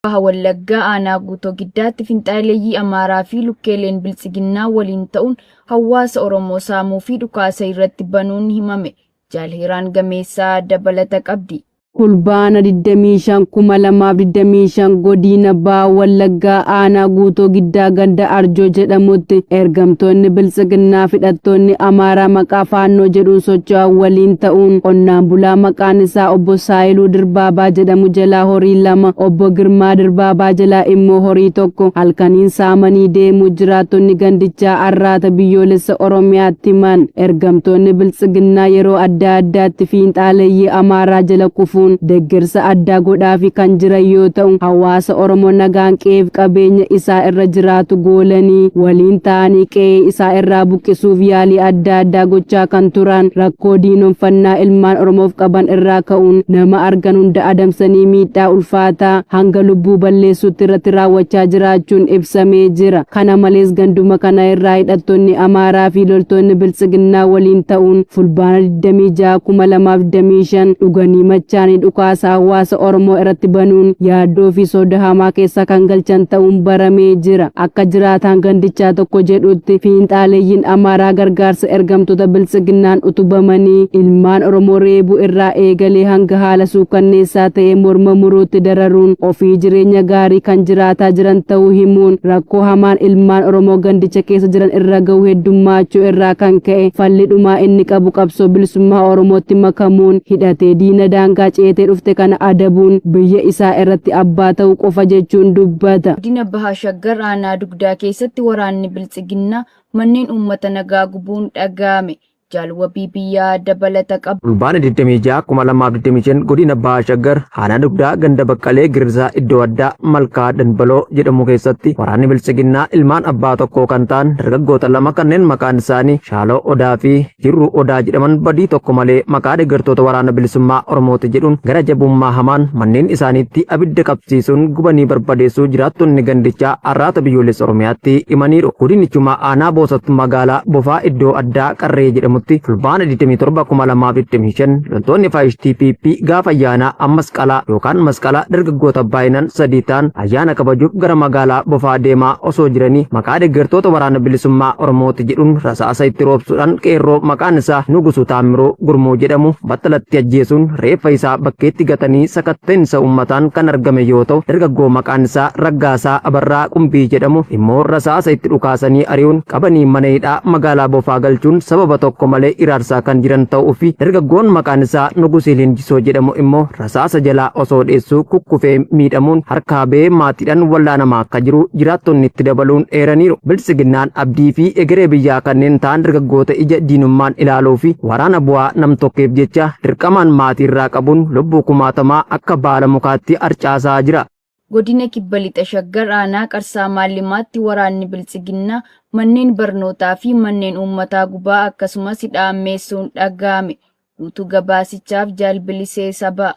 Baha Wallaggaa Aanaa Guutoo Giddaatti finxaaleeyyii Amaaraa fi lukkeeleen Biltsiginnaa waliin ta'uun hawaasa Oromoo saamuu fi dhukaasa irratti banuun himame. Jaal Hiraan Gameessaa dabalata qabdi. Fulbaana 25, 2025 Godina Baha Wallaggaa Aanaa Guutoo Giddaa ganda Arjoo jedhamutti ergamtoonni Biltsiginnaa hidhattoonni Amaaraa maqaa Faannoo jedhuun socho'an waliin ta'uun qonnaan bulaa maqaan isaa Obbo Saayiluu Dirbaabaa jedhamu jalaa horii lama, Obbo Girmaa Dirbaabaa jalaa immoo horii tokko halkaniin saamanii deemuu jiraattonni gandichaa Arraata Biyyoolessa Oromiyaatti himan. Ergamtoonni Biltsiginnaa yeroo adda addaatti fiinxaaleeyyii Amaaraa jala kufuun deeggarsa addaa godhaafi kan jiran yoo ta'u, hawaasa Oromoo nagaan qe'eef qabeenya isaa irra jiraatu goolanii waliin ta'anii qe'ee isaa irraa buqqisuuf yaalii adda addaa gochaa kan turan, rakkoo diinonfannaa ilmaan Oromoof qaban irraa ka'uun nama argan hunda adamsanii miidhaa ulfaataa hanga lubbuu balleessuutti irratti raawwachaa jiraachuun ibsamee jira. Kana malees, ganduma kana irraa hidhattoonni Amaaraa fi loltoonni Biltsiginnaa waliin ta'uun Fulbaana 26 2025 dhuganii machaanii dhukaasa hawaasa Oromoo irratti banuun yaaddoo fi soda hamaa keessa kan galchan ta'uun baramee jira. Akka jiraataan gandichaa tokko jedhutti, fiinxaaleeyyiin Amaaraa gargaarsa ergamtoota Biltsiginnaan utubamanii ilmaan Oromoo reebuu irraa eegalee hanga haala suukanneessaa ta'e morma muruutti dararuun ofii jireenya gaarii kan jiraataa jiran ta'uu himuun, rakkoo hamaan ilmaan Oromoo gandicha keessa jiran irra gahu heddummaachuu irraa kan ka'e falli dhumaa inni qabu qabsoo bilisummaa Oromootti makamuun hidhatee diina daangaa ceetee dhufte kana adabuun biyya isaa irratti abbaa ta'uu qofa jechuun dubbata. Godina Baha Shaggar Aanaa Dugdaa keessatti waraanni Biltsiginnaa manneen uummata nagaa gubuun dhaga'ame. Jaal Wabii Biyyaa dabalata qaba. Fulbaana 26 2025 Godina Baha Shaggar Aanaa Dugdaa ganda Baqqalee Girrisaa iddoo addaa Malkaa Danbaloo jedhamu keessatti waraanni Biltsiginnaa ilmaan abbaa tokkoo kan ta'an dargaggoota lama kanneen maqaan isaanii Shaaloo Odaa fi Jirruu Odaa jedhaman badii tokko malee maqaa deeggartoota Waraana Bilisummaa Oromooti jedhuun gara jabummaa hamaan manneen isaaniitti abidda qabsiisuun gubanii barbadeessuu jiraattonni gandichaa Arraata Biyyoolessa Oromiyaatti himaniiru. Godinichuma Aanaa Boosat magaalaa Bofaa iddoo addaa Qarree jedhamutti Fulbaana 27 2025 loltoonni faashistii PP gaafa ayyaanaa Ammasqalaa yookaan Masqalaa dargaggoota baay'inaan sadii ta'an ayyaana kabajuuf gara magaalaa Bofaa deemaa osoo jiranii maqaa deeggartoota Waraana Bilisummaa Oromooti jedhuun rasaasa itti roobsuudhaan qeerroo maqaan isaa Nugusuu Taammiruu Gurmuu jedhamu battalatti ajjeesuun reeffa isaa bakkeetti gatanii sakatta'insa uummataan kan argame yoo ta'u, dargaggoo maqaan isaa Raggaasaa Abarraa Qumbii jedhamu immoo rasaasa itti dhukaasanii ari'uun qabanii mana hidhaa magaalaa Bofaa galchuun sababa tokko malee iraarsaa kan jiran ta'uu fi dargaggoon maqaan isaa Nugusii Leenjisoo jedhamu immoo rasaasa jalaa osoo dheessuu kukkufee miidhamuun harkaa ba'ee maatiidhaan wallaanamaa akka jiru jiraattonni itti dabaluun eeraniiru. Biltsiginnaan abdii fi egeree biyyaa kanneen ta'an dargaggoota ija diinummaan ilaaluu fi waraana bu'aa nam-tokkeef jecha dirqamaan maatii irraa qabuun lubbuu kumaatamaa akka baala mukaatti harcaasaa jira. Godina Kibba Lixa Shaggar Aanaa Qarsaa Maallimaatti waraanni Biltsiginnaa manneen barnootaa fi manneen uummataa gubaa akkasumas hidhaa ammeessuun dhaga'ame. Guutuu gabaasichaaf Jaal Bilisee Sabaa.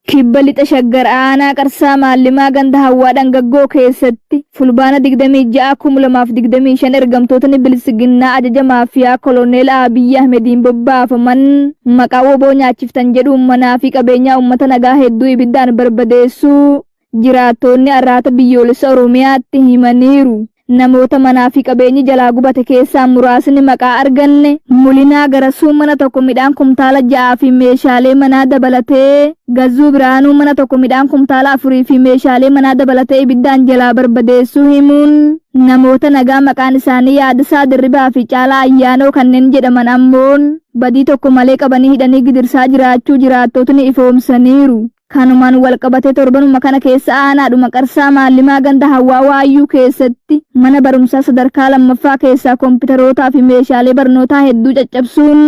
Kibba Lixa Shaggar Aanaa Qarsaa Maallimaa ganda Hawwaa Dhangaggoo keessatti Fulbaana 26, 2025 ergamtootni Biltsiginnaa ajaja maafiyaa Koloneel Abiyyi Ahmediin bobbaafaman maqaa WBO nyaachiftan jedhuun manaa fi qabeenyaa uummata nagaa hedduu ibiddaan barbadeessuu jiraattonni Arraata Biyyoolessa Oromiyaatti himaniiru. Namoota manaa fi qabeenyi jalaa gubate keessaa muraasni maqaa arganne: Mulinaa Garasuu mana tokko midhaan kumtaala 6 fi meeshaalee manaa dabalatee, Gazzuu Biraanuu mana tokko midhaan kumtaala 4 fi meeshaalee manaa dabalatee ibiddaan jalaa barbadeessuu himuun, namoota nagaa maqaan isaanii Yaadasaa Dirribaa fi Caalaa Ayyaanoo kanneen jedhaman ammoon badii tokko malee qabanii hidhanii gidirsaa jiraachuu jiraattotni ifoomsaniiru. Kanumaan wal qabatee torbanuma kana keessa aanaadhuma Qarsaa Maallimaa ganda Hawwaa Waayyuu keessatti mana barumsaa sadarkaa lammaffaa keessaa kompiitarootaa fi meeshaalee barnootaa hedduu caccabsuun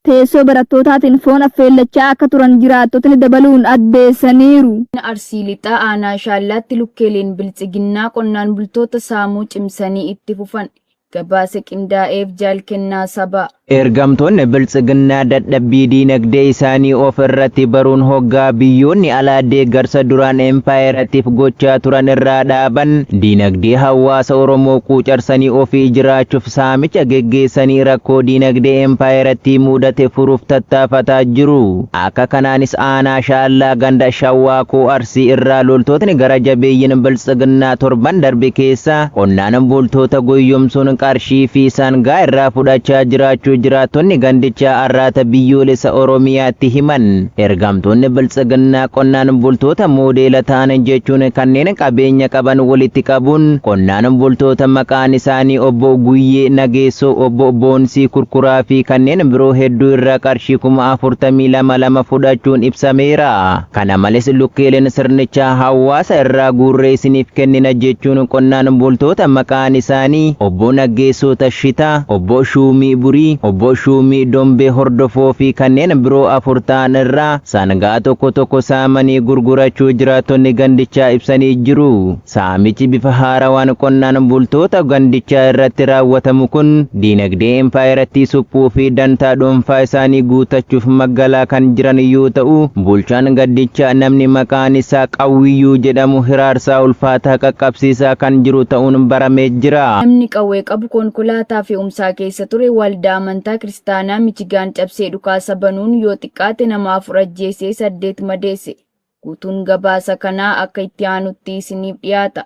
teessoo barattootaatiin foon affeellachaa akka turan jiraattotni dabaluun addeessaniiru. Arsii Lixaa Aanaa Shaallaatti lukkeeleen Biltsiginnaa qonnaan bultoota saamuu cimsanii itti fufan. Gabaasa qindaa'eef Jaal Kennaa Sabaa. Ergamtoonni Biltsiginnaa dadhabbii diinagdee isaanii of irratti baruun hoggaa biyyoonni alaa deeggarsa duraan empaayerattiif gochaa turan irraa dhaaban diinagdee hawaasa Oromoo quucarsanii ofii jiraachuuf saamicha geggeessanii rakkoo diinagdee empaayerattii mudate furuuf tattaafataa jiru. Akka kanaanis aanaa Shaallaa ganda Shawwaakoo Arsii irraa loltootni gara jabeeyyiin Biltsiginnaa torban darbe keessa qonnaan bultoota goyyomsuun qarshii fi sangaa irraa fudhachaa jiraachuu jiraattonni gandichaa Arraata Biyyoolessa Oromiyaatti himan. Ergamtoonni Biltsiginnaa qonnaan bultoota moodeela ta'an jechuun kanneen qabeenya qaban walitti qabuun qonnaan bultoota maqaan isaanii Obbo Guyyee Nageessoo, Obbo Boonsii Kurkuraa fi kanneen biroo hedduu irraa qarshii 42,000 fudhachuun ibsameera. Kana malees lukkeeleen sirnichaa hawaasa irraa guurree isiniif kennina jechuun qonnaan bultoota maqaan isaanii Obbo Naggeessoo Tashitaa, Obbo Shuumii Burii, Obbo Shuumii Dombee Hordofoo fi kanneen biroo 4 ta'an irraa sangaa tokko tokko saamanii gurgurachuu jiraattonni gandichaa ibsanii jiru. Saamichi bifa haarawaan qonnaan bultoota gandichaa irratti raawwatamu kun diinagdee empaayerattii suphuu fi dantaa dhuunfaa isaanii guutachuuf maggalaa kan jiran yoo ta'u, bulchaan gandichaa namni maqaan isaa Qawwiyyuu jedhamu hiraarsaa ulfaataa qaqqabsiisaa kan jiru ta'uun baramee jira. Namni qawwee qabu konkolaataa fe'umsaa keessa ture waldaa amantaa kiristaanaa Michigaan cabsee dhukaasa banuun yoo xiqqaate nama 4 ajjeesee 8 madeesse. Guutuun gabaasa kanaa akka itti aanutti isiniif dhiyaata.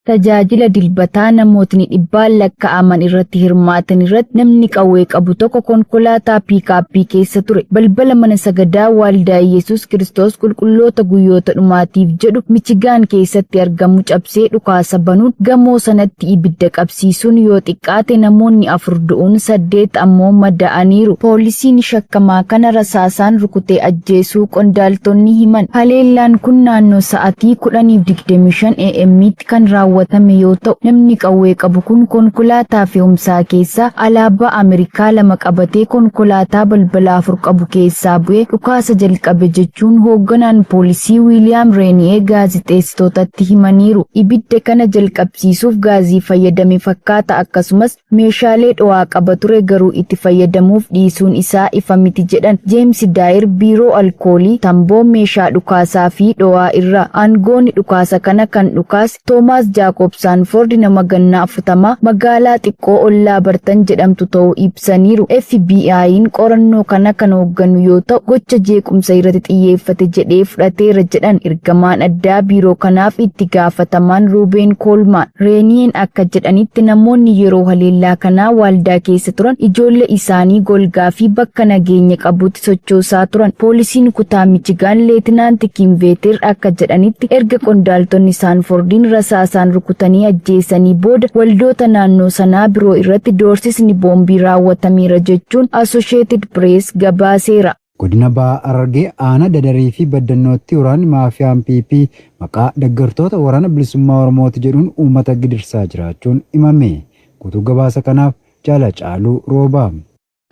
Tajaajila dilbataa namootni dhibbaan lakkaa'aman irratti hirmaatan irratti namni qawwee qabu tokko konkolaataa piikaappii keessa ture. Balbala mana sagadaa Waldaa Iyyasuus Kiristoos Qulqulloota Guyyoota Dhumaatiif jedhu Michigaan keessatti argamu cabsee dhukaasa banuun gamoo sanatti ibidda qabsiisuun yoo xiqqaate namoonni 4 du'uun 8 ammoo madaa'aniiru. Poolisiin shakkamaa kana rasaasaan rukutee ajjeesuu qondaaltonni himan. Haleellaan kun naannoo sa'atii 10:25 AM'tti kan raawwatame yoo ta'u, namni qawwee qabu kun konkolaataa fe'umsaa keessaa alaabaa Ameerikaa 2 qabatee konkolaataa balbala 4 qabu keessaa bu'ee dhukaasa jalqabe jechuun hoogganaan poolisii Wiiliyaam Reeniyee gaazexeessitootatti himaniiru. Ibidda kana jalqabsiisuuf gaazii fayyadame fakkaata, akkasumas meeshaalee dho'aa qaba ture garuu itti fayyadamuuf dhiisuun isaa ifa miti jedhan. Jeems Daayir biiroo alkoolii, tamboo, meeshaa dhukaasaa fi dho'aa irraa aangoonni dhukaasa kana kan dhukaase Toomaas Jaakob Saanfoord nama gannaa 40 magaalaa xiqqoo ollaa Bartan jedhamtu ta'uu ibsaniiru. FBI'n qorannoo kana kan hoogganu yoo ta'u gocha jeequmsa irratti xiyyeeffate jedhee fudhateera jedhan ergamaan addaa biiroo kanaaf itti gaafatamaan Ruubeen Koolmaan. Reeniyeen akka jedhanitti namoonni yeroo haleellaa kanaa waldaa keessa turan ijoollee isaanii golgaa fi bakka nageenya qabutti sochoosaa turan. Poolisiin kutaa Michigaan Leetinaanti Kim Veeter akka jedhanitti erga qondaaltonni Saanfoordiin rasaasaan rukutanii ajjeesanii booda waldoota naannoo sanaa biroo irratti doorsisni boombii raawwatameera jechuun Associated Press gabaaseera. Godina Baha Harargee aanaa Dadarii fi Baddannootti waraanni maafiyaan PP maqaa deeggartoota waraana bilisummaa Oromooti jedhuun uummata gidirsaa jiraachuun himame. Guutuu gabaasa kanaaf Jaala Caaluu Roobaa.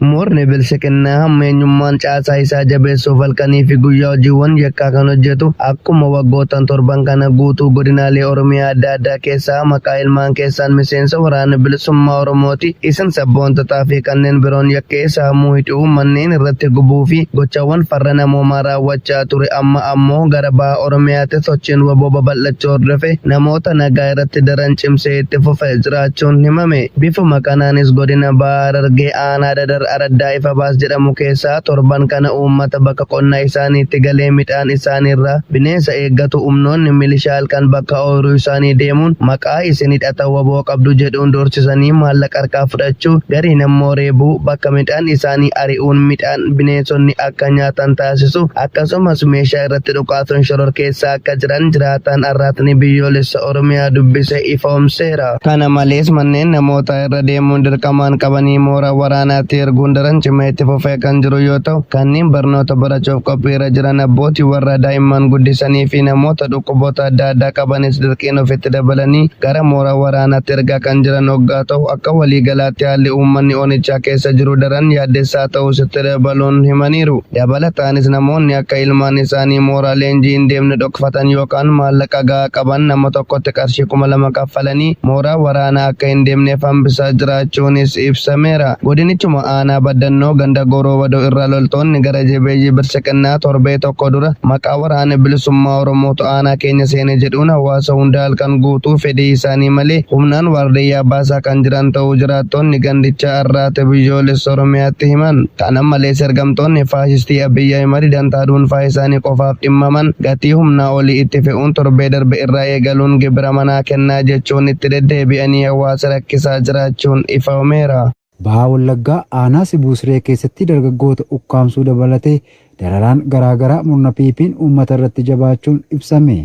Murni bilisiqinnaa hammeenyummaan caasaa isaa jabeessuuf halkanii fi guyyaa hojiiwwan yakkaa kan hojjetu akkuma waggoottan torban kana guutuu godinaalee Oromiyaa adda addaa keessaa maqaa ilmaan keessaan miseensa waraana bilisummaa Oromooti isin sabboontotaa fi kanneen biroon yakkee saamuu, hidhuu, manneen irratti gubuu fi gochaawwan farra namoomaa raawwachaa ture. Amma ammoo gara baha Oromiyaatti sochiin waboo babal'achuu hordofe namoota nagaa irratti daran cimsee itti fufee jiraachuun himame. Bifuma kanaanis godina Baha Harargee aanaa Dadar Araddaa Ifa Baas jedhamu keessaa torban kana uummata bakka qonna isaaniitti galee midhaan isaaniirraa bineensa eeggatu humnoonni milishaa halkan bakka ooyiruu isaanii deemuun maqaa isin hidhata waboo qabdu jedhuun doorsisanii maallaqa harkaa fudhachuu, gariin ammoo reebuu, bakka midhaan isaanii ari'uun midhaan bineensonni akka nyaatan taasisu, akkasumas meeshaa irratti dhukaasuun shororkeessaa akka jiran jiraataan Arraatni Biyyoolessa Oromiyaa dubbise ifoomseera. Kana malees manneen namootaa irra deemuun dirqamaan qabanii mooraa waraanaatti erguu arguun daran cimee itti fufee kan jiru yoo ta'u, kanneen barnoota barachuuf qophiirra jiran, abbootii warraa daa'imman guddisanii fi namoota dhukkuboota adda addaa qabanis dirqiin ofitti dabalanii gara mooraa waraanaatti ergaa kan jiran hoggaa ta'u, akka waliigalaatti haalli uummanni onichaa keessa jiru daran yaaddessaa ta'us itti dabaluun himaniiru. Dabalataanis namoonni akka ilmaan isaanii mooraa leenjii hin deemne dhokfatan yookaan maallaqa gahaa qaban nama tokkotti qarshii 2000 kaffalanii mooraa waraanaa akka hin deemneef hambisaa jiraachuunis ibsameera. Godinichuma aanaa Baddannoo ganda Gooroo Wadoo irraa loltoonni gara jabeeyyii Bilxiginnaa torbee tokko dura maqaa Waraana Bilisummaa Oromootu aanaa keenya seene jedhuun hawaasa hunda halkan guutuu fedhii isaanii malee humnaan waardiyyaa baasaa kan jiran ta'uu jiraattonni gandichaa Arraata Biyyoolessa Oromiyaatti himan. Kana malees ergamtoonni faashistii Abiy Ahimad dantaa dhuunfaa isaanii qofaaf dhimmaman gatii humnaa olii itti fe'uun torbee darbe irraa eegaluun gibira manaa kennaa jechuun itti deddeebi'anii hawaasa rakkisaa jiraachuun ifoomeera. Baha Wallaggaa aanaa Sibuu Siree keessatti dargaggoota ukkaamsuu dabalatee dararaan garaagaraa murna PP'n uummata irratti jabaachuun ibsame.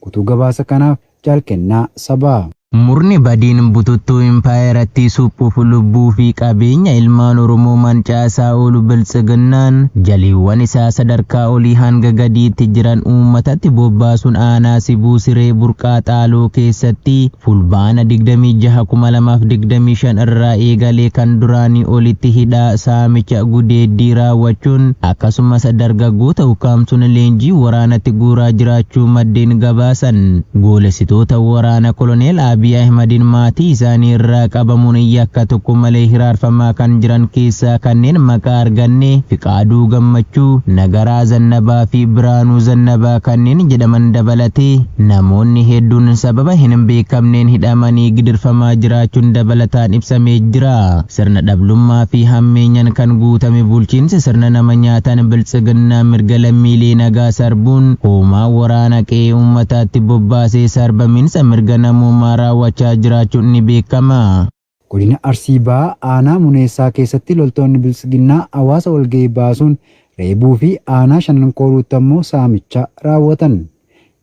Guutuu gabaasa kanaaf Jaal Kennaa Sabaa. Murni badiin bututtuu impaayerattii suphuuf lubbuu fi qabeenya ilmaan Oromoo mancaasaa oolu Biltsiginnaan jaleewwan isaa sadarkaa olii hanga gadiitti jiran uummatatti bobbaasuun aanaa Sibuu Siree Burqaa Xaaloo keessatti Fulbaana 26,2025 irraa eegalee kan duraanii olitti hidhaa, saamicha, gudeeddii raawwachuun akkasumas dargaggoota ukkaamsuun leenjii waraanatti guuraa jiraachuu maddeen gabaasan. Goolessitoota waraana Koloneel Abiy Ahimadiin maatii isaanii irraa qabamuun yakka tokko malee hiraarfamaa kan jiran keessaa kanneen maqaa arganne Fiqaaduu Gammachuu, Nagaraa Zannabaa fi Biraanuu Zannabaa kanneen jedhaman dabalatee namoonni hedduun sababa hin beekamneen hidhamanii gidirfamaa jiraachuun dabalataan ibsamee jira. Sirna dhablummaa fi hammeenyaan kan guutame bulchiinsi sirna nama nyaataan Biltsiginnaa mirga lammiilee nagaa sarbuun hoomaa waraana qe'ee uummataatti bobbaasee sarbamiinsa mirga namoomaa raawwachaa jiraachuun ni beekama. Godina Arsii Bahaa aanaa Muneessaa keessatti loltoonni Biltsiginnaa hawaasa walgahii baasuun reebuu fi aanaa Shanan Kooruutti ammoo saamicha raawwatan.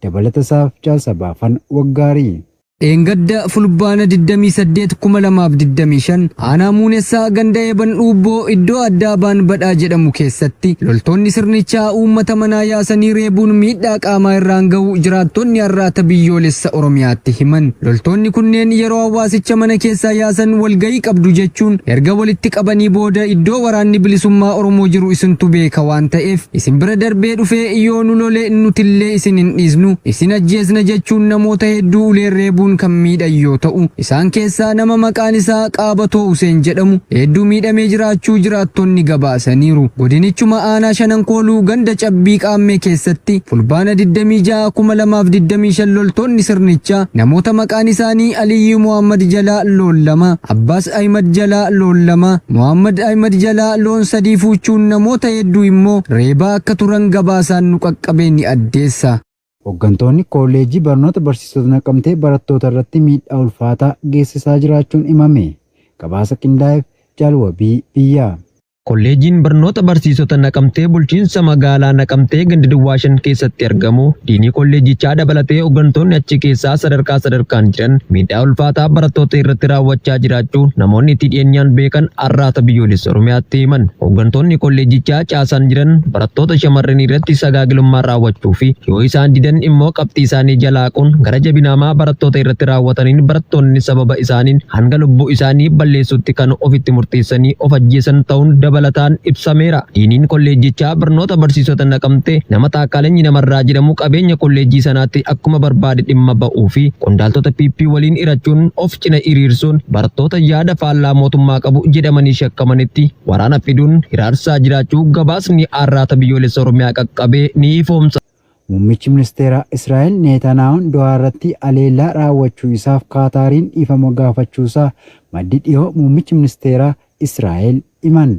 Dabalata isaaf Jaal Sabaafan Waggaarii. Dheengadda Fulbaana 28, 2025 aanaa Muunessaa ganda Eeban Dhuubboo iddoo addaa Baan Badhaa jedhamu keessatti loltoonni sirnichaa uummata manaa yaasanii reebuun miidhaa qaamaa irraan ga'uu jiraattonni Arraata Biyyoolessa Oromiyaatti himan. Loltoonni kunneen yeroo hawaasicha mana keessaa yaasan walga'ii qabdu jechuun erga walitti qabanii booda iddoo waraanni bilisummaa Oromoo jiru isintu beeka waan ta'eef isin bira darbee dhufee yoo nu lole nutillee isin hin dhiisnu, isin ajjeesna jechuun namoota hedduu uleen reebuun kan miidhan yoo ta'u, isaan keessaa nama maqaan isaa Qaabatoo Huseen jedhamu hedduu miidhamee jiraachuu jiraattonni gabaasaniiru. Godinichuma aanaa Shanan Kooluu ganda Cabbii Qaammee keessatti Fulbaana 26, 2025 loltoonni sirnichaa namoota maqaan isaanii Aliyyii Mohaammed jalaa loon 2, Abbaas Ahimad jalaa loon 2, Mohaammed Ahimad jalaa loon 3 fuuchuun namoota hedduu immoo reebaa akka turan gabaasaan nu qaqqabe ni addeessa. Hoggantoonni Koolleejjii Barnoota Barsiisota Naqamtee barattoota irratti miidhaa ulfaataa geessisaa jiraachuun himame. Gabaasa qindaa'eef Jaal Wabii Biyyaa. Kolleejjiin Barnoota Barsiisota Naqamtee bulchiinsa magaalaa Naqamtee ganda Duwwaa 5 keessatti argamu diinii kolleejjichaa dabalatee hoggantoonni achi keessaa sadarkaa sadarkaan jiran miidhaa ulfaataa barattoota irratti raawwachaa jiraachuu namoonni itti dhiyeenyaan beekan Arraata Biyyoolessa Oromiyaatti himan. Hoggantoonni kolleejjichaa caasaan jiran barattoota shamarranii irratti sagaagalummaa raawwachuu fi yoo isaan didan immoo qabxii isaanii jalaa haquun gara jabina hamaa barattoota irratti raawwataniin barattoonni sababa isaaniin hanga lubbuu isaanii balleessuutti kan ofitti murteessanii of ajjeesan ta'uun dabalataan ibsameera. Diiniin kolleejjichaa barnoota barsiisota Naqamtee nama Taakkaalenyi Namarraa jedhamu qabeenya kolleejjii sanaatti akkuma barbaade dhimma ba'uu fi qondaaltota PP waliin hirachuun of cina hiriirsuun barattoota yaada faallaa mootummaa qabu jedhamanii shakkamanitti waraana fiduun hiraarsaa jiraachuu gabaasni Arraata Biyyoolessa Oromiyaa qaqqabe ni ifoomsa. Muummichi Ministeeraa Israa'el Neetanaa'oon Dohaa irratti haleellaa raawwachuu isaaf Kaataariin dhiifama gaafachuusaa maddi dhihoo muummichi ministeeraa Israa'el himan.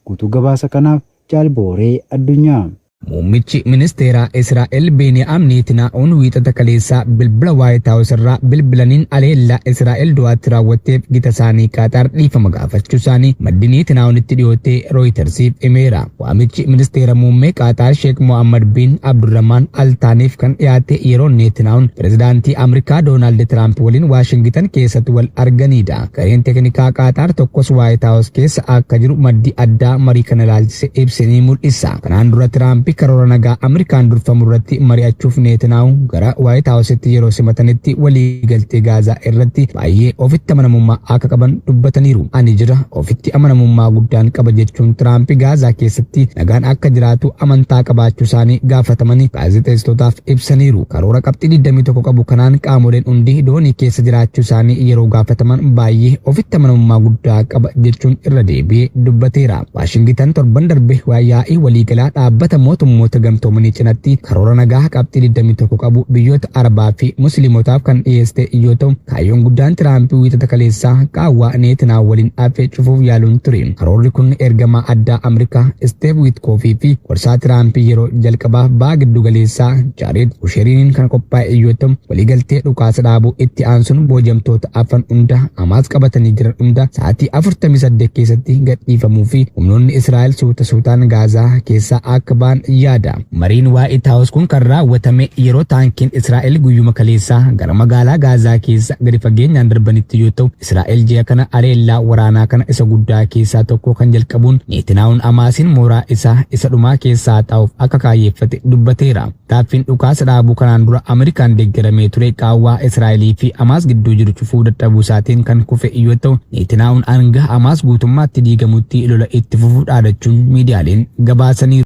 Guutuu gabaasa kanaaf Jaal Booree Addunyaa. Muummichi ministeeraa Israa'el Beeniyaam Neetinaa'uun Wiixata kaleessaa bilbila Waayit Haawus irraa bilbilaniin aleellaa Israa'el Dohaatti raawwatteef gita isaanii Qaaxaar dhiifama gaafachuu isaanii maddi Neetinaa'uunitti dhiyootee Rooyitersiif himeera. Waamichi ministeera muummee Qaaxaar Sheek Mohammad bin Abdurrahmaan Altaaniif kan dhiyaate yeroo Neetinaa'uun pirezidaantii Ameerikaa Doonaald Tiraamp waliin Waashingitan keessatti wal arganidha. Gareen teeknikaa Qaaxaar tokkos Waayit Haawus keessa akka jiru maddi addaa marii kana ilaalchise ibse ni mul'isa. Kanaan dura Tiraamp karoora nagaa Ameerikaan durfamu irratti mari'achuuf Neetinaa'u gara Waayit Haawusitti yeroo simatanitti waliigaltee Gaazaa irratti baay'ee ofitti amanamummaa akka qaban dubbataniiru. "Ani jira, ofitti amanamummaa guddaan qaba" jechuun Tiraamp Gaazaa keessatti nagaan akka jiraatu amantaa qabaachuu isaanii gaafatamanii gaazexeessitootaaf ibsaniiru. Karoora qabxii 21 qabu kanaan qaamoleen hundi doonii keessa jiraachuu isaanii yeroo gaafataman baay'ee ofitti amanamummaa guddaa qaba jechuun irra deebi'ee dubbateera. Waashingitan torban darbe yaa'ii waliigalaa Dhaabbata Mootummoota Gamtoomanii cinatti karoora nagaa qabxii 21 qabu biyyoota Arabaa fi Musliimotaaf kan dhiyeessite yoo ta'u, kaayyoon guddaan Tiraamp Wiixata kaleessaa qaawwaa Neetinaa'u waliin hafe cufuuf yaaluun ture. Karoorri kun ergamaa addaa Ameerikaa Steeve Wiitkoofii fi gorsaa Tiraamp yeroo jalqabaaf Baha Giddu Galeessaa Jaared Kusheriiniin kan qophaa'e yoo ta'u, waliigaltee dhukaasa dhaabuu itti aansuun boojamtoota hafan hunda Hamaas qabatanii jiran hunda sa'aatii 48 keessatti gadhiifamuu fi humnoonni Israa'el suuta suutaan Gaazaa keessaa akka ba'an yaada. Mariin Waayit Haawus kun kan raawwatame yeroo taankiin Israa'el guyyuma kaleessaa gara magaalaa Gaazaa keessa gadi fageenyaan darbanitti yoo ta'u, Israa'el ji'a kana haleellaa waraanaa kana isa guddaa keessaa tokko kan jalqabuun Neetinaa'uun Hamaasiin mooraa isaa isa dhumaa keessaa haxaa'uuf akka kaayyeeffate dubbateera. Tattaaffiin dhukaasa dhaabuu kanaan dura Ameerikaan deeggaramee ture qaawwaa Israa'elii fi Hamaas gidduu jiru cufuu dadhabuu isaatiin kan kufe yoo ta'u, Neetinaa'uun hanga Hamaas guutummaatti diigamutti lola itti fufuu dhaadachuun miidiyaaleen gabaasaniiru.